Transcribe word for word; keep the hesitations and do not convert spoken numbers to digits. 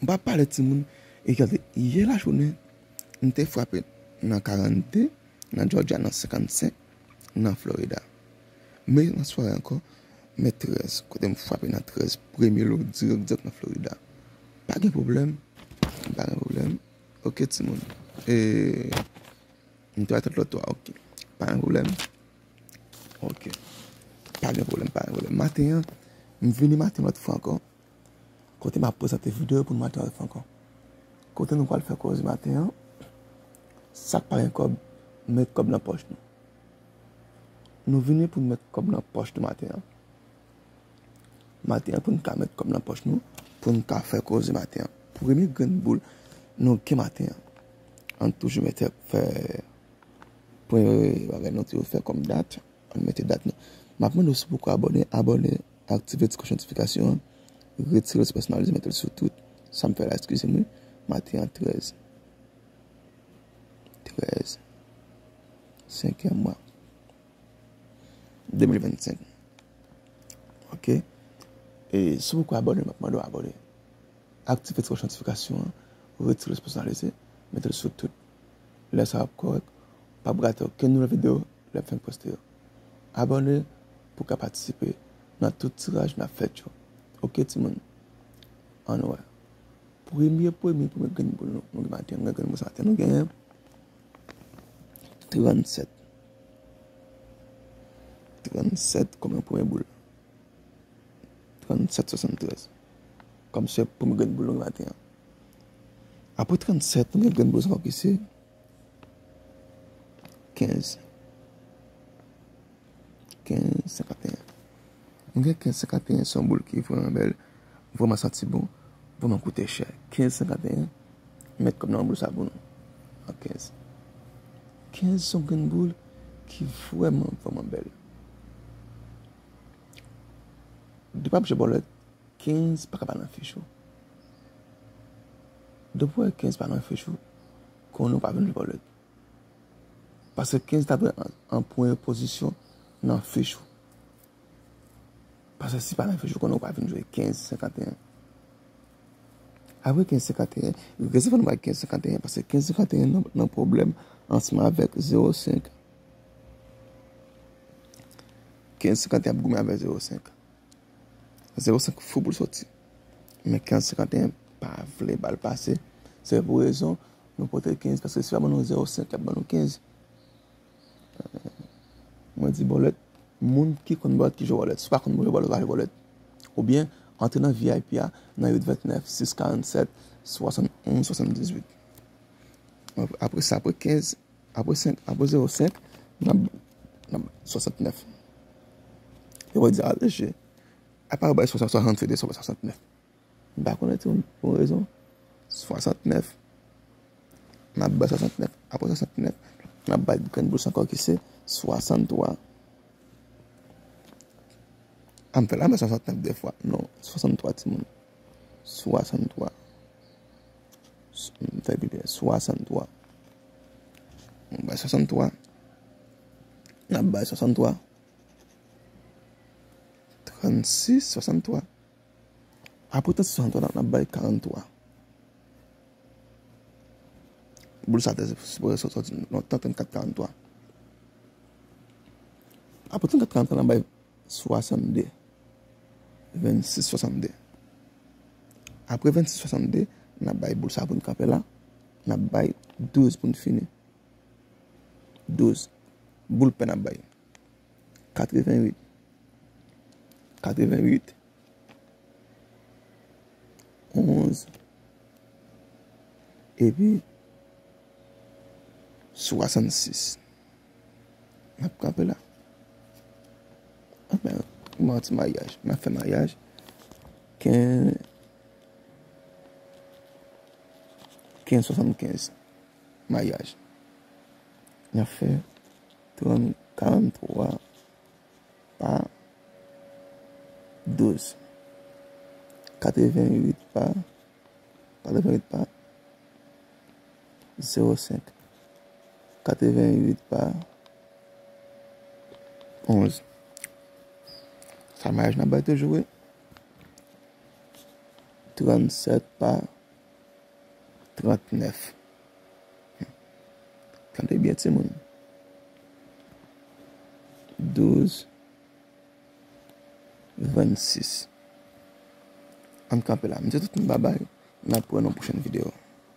Pa pale timoun, e gade, yè lajounen, m te frape nan karannde, nan Georgia, nan senkannsenk, nan Florida. Men nan sware ankò, men trèz, kote m frape nan trèz, premye lo dirèk, dirèk nan Florida. Pa gen pwoblèm, pa gen pwoblèm. Ok, timoun. E, m te atann lòt twa, ok. Pa gen pwoblèm. Ok. Pa gen pwoblèm, pa gen pwoblèm. Maten an, m vini maten lòt fwa ankò. Kote m ap prezante videyo pou nou maten an ankò. Kote nou pral fè koze maten an, sa k pa gen kòb, met kòb nan pòch nou. Nou vini pou n met kòb nan pòch nou maten an. Maten an pou n ka met kòb nan pòch nou, pou n ka fè koze maten an. Premye grenn boul nou gen maten an. Ann toujou mete fè premye bagay nou toujou fè kòm dat. Ann mete dat nou. M ap mande w si w poko abòne, abòne, aktive ti klòch notifikasyon an, retire lòt pèsonalize, mete l sou tout. Sa m fè la, eskize m wi. Maten an trèz. Trèz. Senkèm mwa. De mil vennsenk. Ok. E si w poko abòne, m ap mande w abòne. Aktive ti klòch notifikasyon an, retire lòt pèsonalize, mete l sou tout. Lè sa ap kòrèk, p ap rate okenn nouvèl videyo lè m fenk poste yo. Abòne pou w ka patisipe nan tout tiraj n ap fèt yo. Ok, timoun? Ann wè. Premye, premye, premye grenn boul nou, nou gen maten, nou gen grenn boul sa maten, nou genyen trannsèt. Trannsèt kòm yon premye boul. Trannsèt swasanntrèz. Kòm se premye grenn boul nou gen maten an. Apre trannsèt, nou gen grenn boul sa ki se kenz. Kenz senkanteyen. Nou gen kenz senkanteyen, se yon boul ki vrèman bèl, vrèman santi bon, vrèman koute chè. Kenz senkanteyen, met kòb nan boul sa pou nou. An kenz. Kenz se yon grenn boul ki vrèman, vrèman bèl. Depi w ap jwe bòlèt, kenz pa ka pa nan fich ou. Depi w wè kenz pa nan fich ou, konnen w pa vin jwe bòlèt. Paske kenz ta dwe an, an premye pozisyon nan fich ou. Paske si pa nan fich ou, konnen w pa vin jwe kenz senkanteyen. Apre kenz senkanteyen, rezève nou bay kenz senkanteyen, paske kenz senkanteyen nan, nan pwoblèm ansanm avèk zewo senk. Kenz senkanteyen ap goumen avèk zewo senk. Zewo senk fou pou l soti. Men kenz senkanteyen pa vle ba l pase. Se pou rezon nou pote kenz, paske si yo ban nou zewo senk, y ap ban nou kenz. Mwen di bòlèt, moun ki konn bòlèt ki jwe bòlèt. Si w pa konn jwe bòlèt, w pa jwe bòlèt. Oubyen, antre nan V I P a, nan uit vennèf, sis karannsèt, swasannonz, swasanndizuit. Apre sa, apre kenz, apre senk, apre zewo senk, n ap, n ap swasantnèf. Yo va di, a, leje. Apa yo bay swasannde, swasannde, swasantnèf. M pa konnen tou, pou rezon. Swasantnèf. N ap bay swasantnèf. Apre swasantnèf, n ap bay grenn boul sa ankò ki se swasanntwa. A, m fè la, men swasantnèf de fwa. Non, swasanntwa, timoun. Swasanntwa. S-, m fè pi byen. Swasanntwa. M bay swasanntwa. N ap bay swasanntwa. Trannsis, swasanntwa. Apre trannsis, swasanntwa, n ap, n ap bay karanntwa. Boul sa te sipoze sot-, soti lontan, trannkat karanntwa. Apre trannkat karanntwa, n ap bay swasannde. Vennsis swasannde. Apre vennsis swasannde, n ap bay boul sa pou n kanpe la. N ap bay douz pou n fini. Douz. Boul pè n ap bay. Katrevenwit. Katrevenwit. Onz. Epi swasannsis. N ap kanpe la. Anfen, m ap ti maryaj. M ap fè maryaj. Ken-, kenz swasannkenz. Maryaj. N ap fè trant, karanntwa pa douz. Katrevenwit pa, katrevenwit pa zewo senk. Katrevenwit pa onz. Sa maryaj n ap bay toujou, wi. Trannsèt pa trannèf. Tande byen, timoun. Douz, vennsis. Ann kanpe la. M di tout moun babay. N ap wè nan pwochèn videyo.